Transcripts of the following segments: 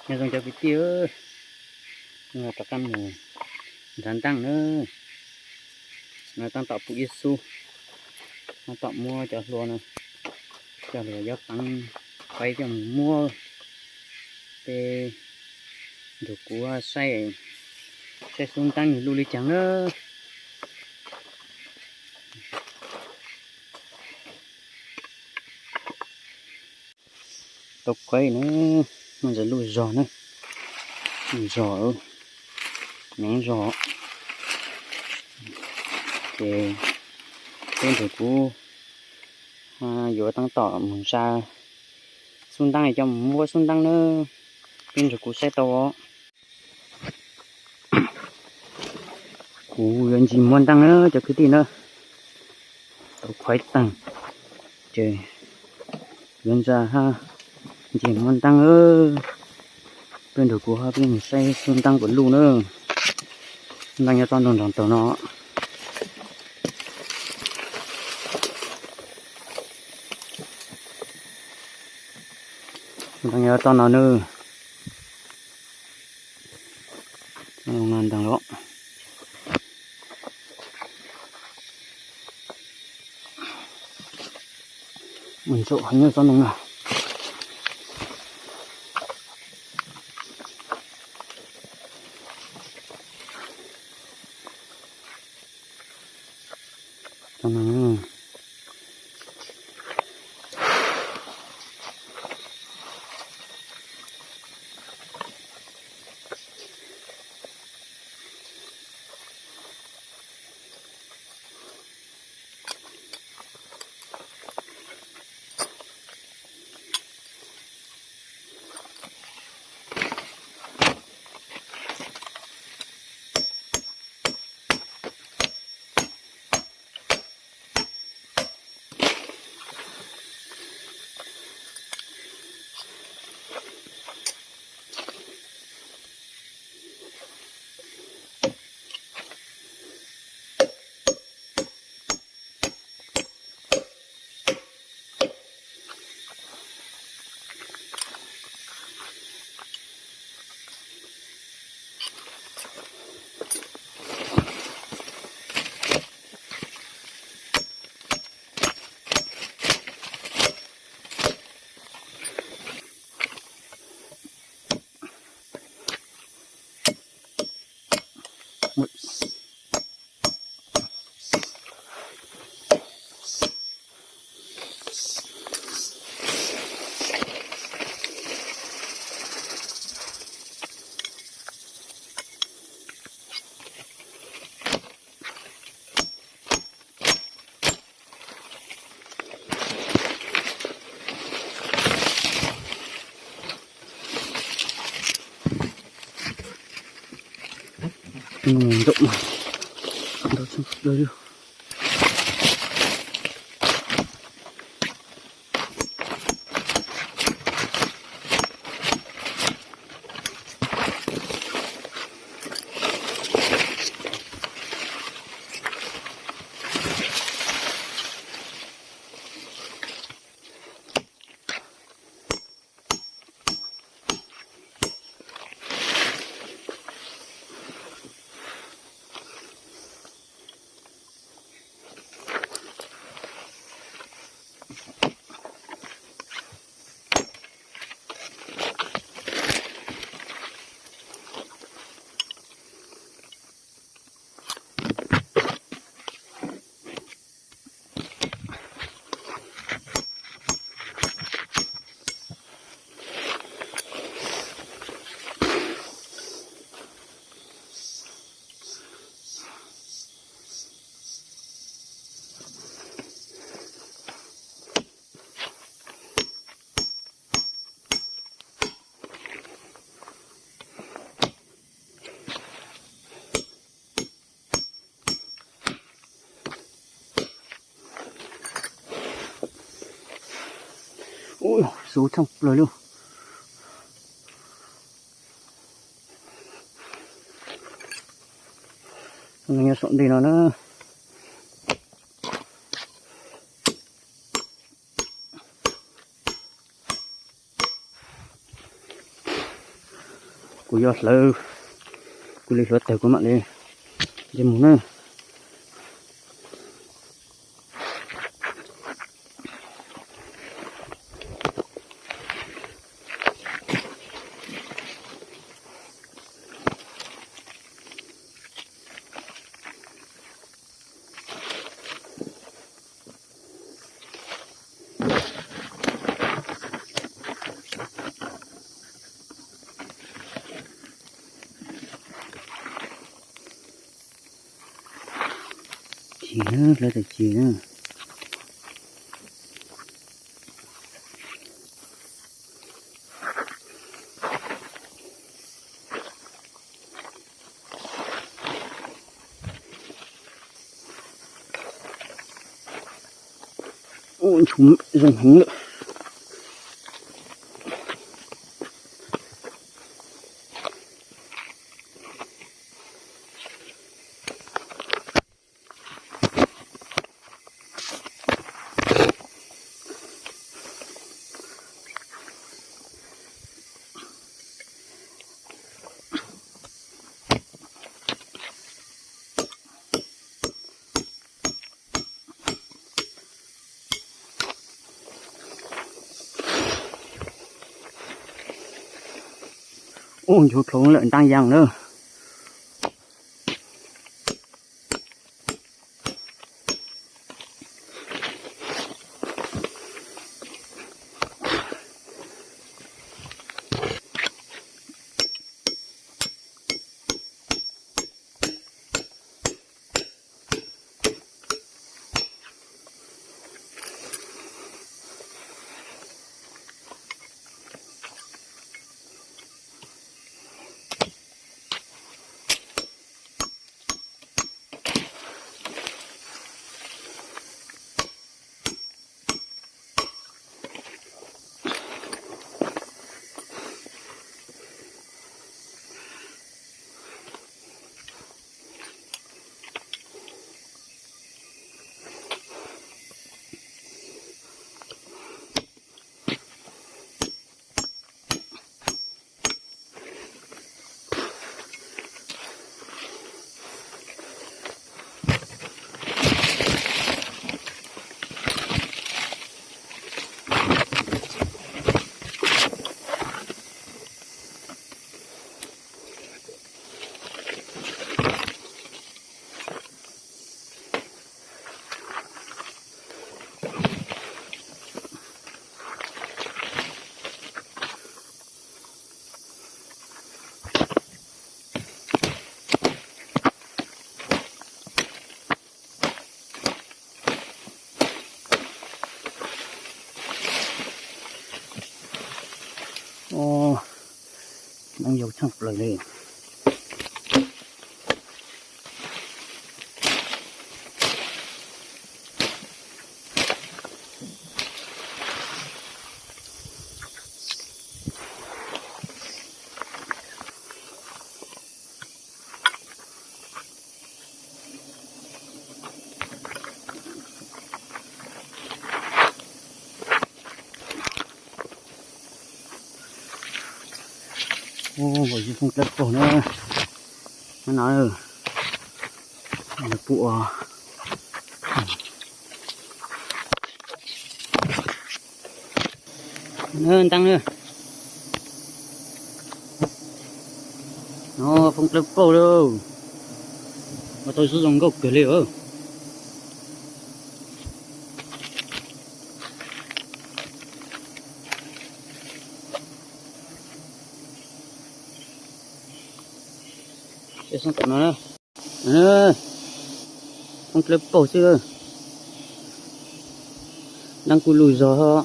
ຍາສົ່ງເຈົ້າພິທີເອີຍ ເມື່ອຕະກຳໝູສັນຕັ້ງເນີ ນາຕັ້ງຕອບປຸກເຢຊູ ນາຕອບມົວຈອລັວນະ ຈອລັວຍອດຕັງໄປຈອມມົວ ເປດູກູໃສ່ ໃສ່ຊຸນຕັ້ງຢູ່ລູລິຈັງເນີ. ຕົກໄກເນີ ມັນຈະລູ້ຈອເນີ ລູ້ຈອ ເອີ ຍັງຈອ ເກ ເປັນຖືກູ ອາ ຢູ່ຕັ້ງຕໍ່ໝູຊາ ຊຸນຕັ້ງໃຫ້ຈອມມົວຊຸນຕັ້ງເນີ ເປັນຖືກູໃສ່ໂຕ ກູເຮືອນຈີມວນຕັ້ງເນີ ເຈົ້າຄືຕິເນີ ໂຕຄວາຍຕັ້ງ ເຈີເຮືອນຈາຮາ ຈີມວນຕັ້ງເອີ ເປັນຖືກູຮາ ເປັນໃສ່ຊຸນຕັ້ງກົດລູກເນີ ຕັ້ງຍາຕອນດອນຕອນເນາະ ຕັ້ງຍາຕອນເນາະເນີ. ໂຮງງານດັງເນາະ ມັນໂຊະໃຫ້ເງິນຕອນໜຶ່ງນະ ຕອນໜຶ່ງ. ອືມ ດົກມາ ດົກ ເດີ. ໂອ້ຍ ສູ້ທັງເລີຍລູກ ຍັງສົນດີເນາະນະ. Cua yos lơ, cua lơ lơ tơ cua mă lơ. Dê mù nơ. Chi nơ, lơ tơ chi nơ. Ô, chúng dùng hứng nữa. Ô, vô thùng lợn tăng dần nữa. Ồ, đang dầu chăng plơi lên. Ô, bò yê phung tlep pô nơ. Nơ nơ. Nơ pô a. Nơ, tăng nơ. Nơ, phung tlep pô đô. Bò tôi rút dòng gốc kể lệ ơ. Ê, sang tận nó nè. Ê, không clip pô chứ. Đang cù lùi gió hả?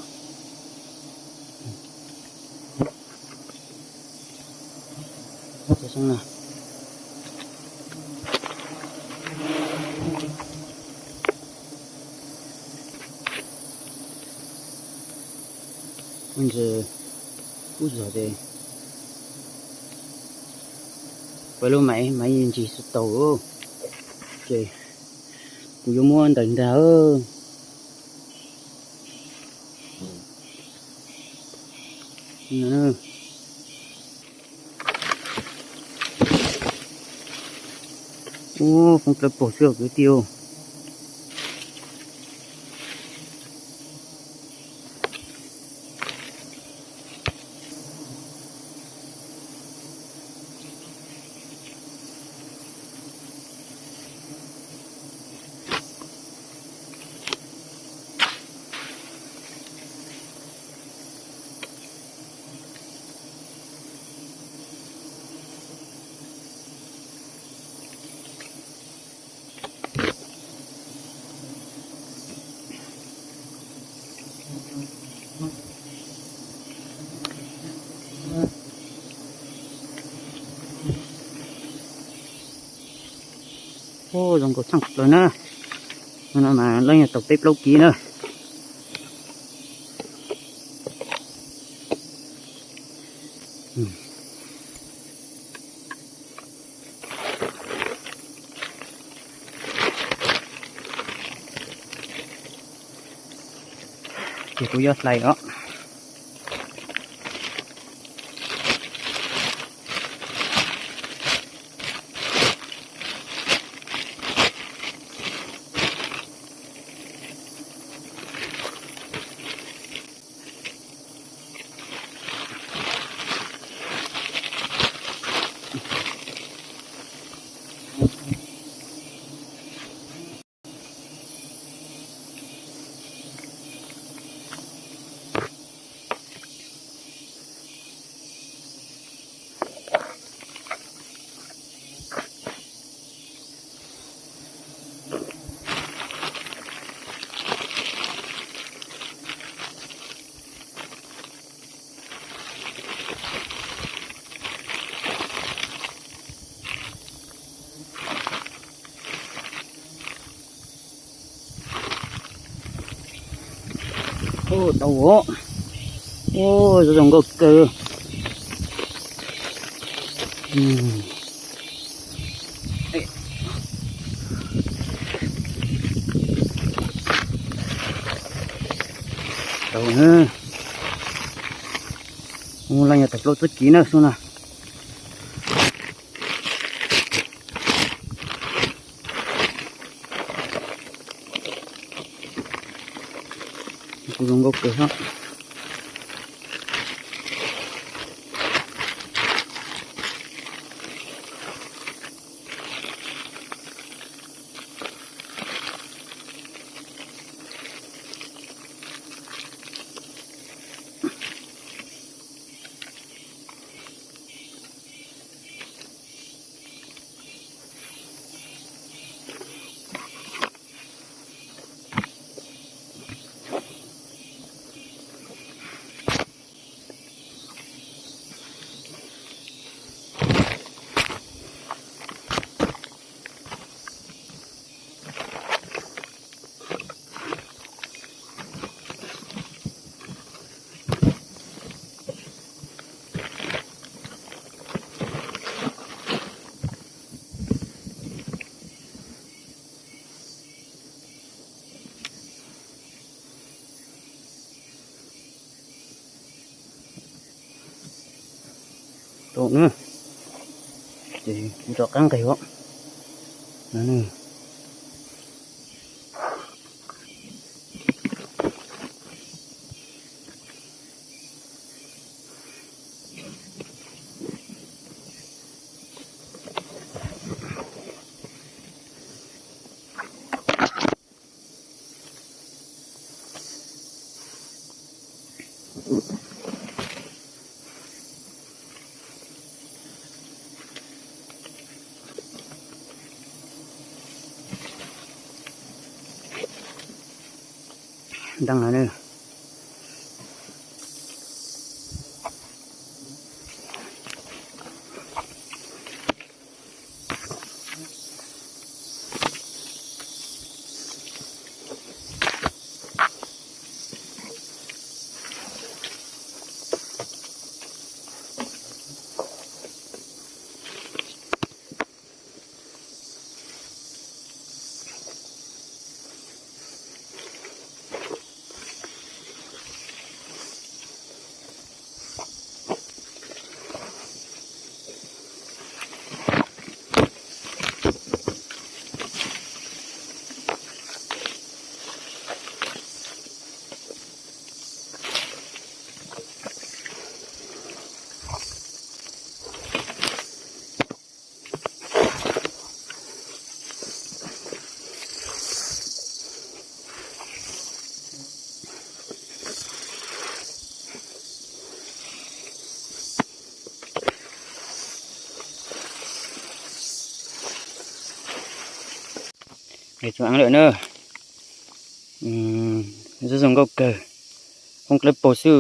Ê, sang nè. Ê, ປາໂລໄໝ ໄໝ ເຢັນຈີສະໂຕ ໂອເຄ ກູຢູ່ມ່ວນດັງດາວ ເອີ ນີ້ນະ. Ồ, không tới bổ xương cứ tiêu. ໂອ້ ລົງກໍຊ່າງເລີຍນະ ມັນເອົາມາແລ້ວຍັງຕ້ອງເຕັບເລົາກີນະ. ເກັບເອົາຍອດໄລ່ເນາະ. ໂອ້ ເຕົາໂຫ ໂອ້ ຈະຕ້ອງກໍເກີ ອືມ ເຕົາເອີຍ ໂອ້ ລະຍະຕະໂລດຕະກີນະ ສຸນນະ. ກູລົງກໍເກີເນາະ. ໂຕະເນີ ເຈ ດອກກາງໄກ່ເນາະ ນັ້ນເນີ. ດັງແລ້ວເດີ. ໂ ເຮັດສອງອັນເລີຍເນີ. ອືມ ຊື່ສົງກໍເກີ ຄົງເກລັບໂປຊື່.